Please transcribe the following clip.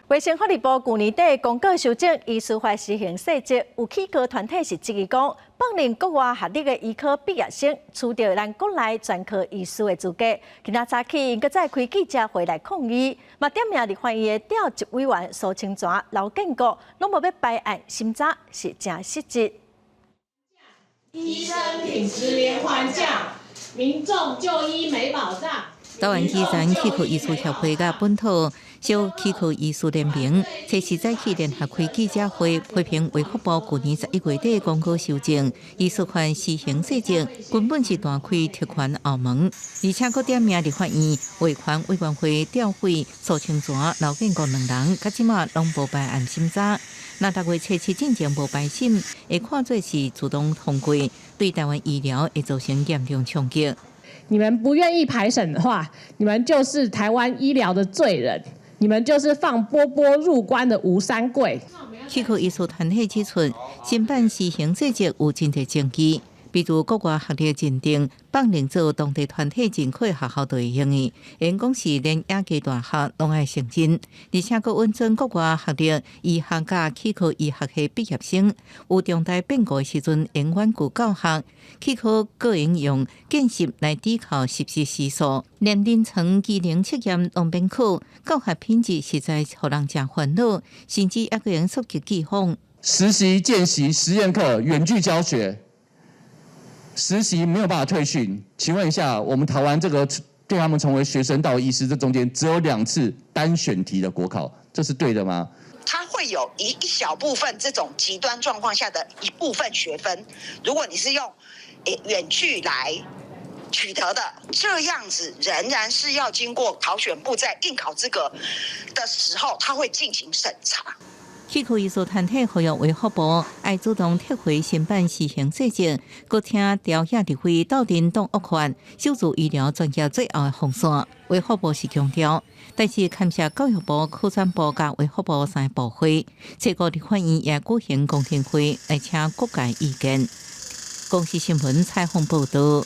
衛生福利部舊年底公告修正醫師法施行細則，有齒科團體是質疑講，放任國外學歷的醫科畢業生取得咱國內專科醫師的資格。今仔早起𪜶閣再開記者會來抗議，嘛點名立法院的召集委員蘇清泉、劉建國，攏無欲排案審查，是誠失職。醫生品質連環降，民眾就醫沒保障。台灣基層齒科醫師協會佮本土小齒科醫師聯盟，初四早起聯合開記者會，批評衛福部舊年11月底公告修正醫師法施行細則，根本是大開特權後門，而且閣點名立法院衛權委員會調委蘇清泉、劉建國兩人，到這馬攏無排案審查。若6月初七進前無排審，會看做是自動通過，對台灣醫療會造成嚴重衝擊。你們不願意排審的話，你們就是台灣醫療的罪人，你們就是放波波入關的吳三桂。齒科醫師團體指出，新版施行細則有真濟爭議，比如國外學歷認定，放任做當地團體認可學校就會用的，𪜶講是連野雞大學攏愛承認，而且閣允准國外學歷醫學佮齒科醫學系畢業生，有重大變故的時陣，會遠距教學，齒科閣會用見習來抵扣實習時數，連臨床技能測驗攏免考，教學品質實在予人誠煩惱，甚至猶閣會觸及紀法。實習、見習、實驗課、遠距教學。實習沒有辦法退訓，請問一下，我們台灣這個對他們成為學生到醫師這中間只有兩次單選題的國考，這是對的嗎？它會有一小部分這種極端狀況下的一部分學分，如果你是用遠距來取得的，這樣子仍然是要經過考選部在應考資格的時候，他會進行審查。齒科醫師團體呼籲衛福部愛主動撤回新版施行細則，閣請朝野立委鬥陣擋惡法，守住醫療專業最後的防線。衛福部是強調，但是牽涉教育部、考選部佮衛福部三個部會，這個立法院也舉行公聽會來請各界意見。公視新聞採訪報道。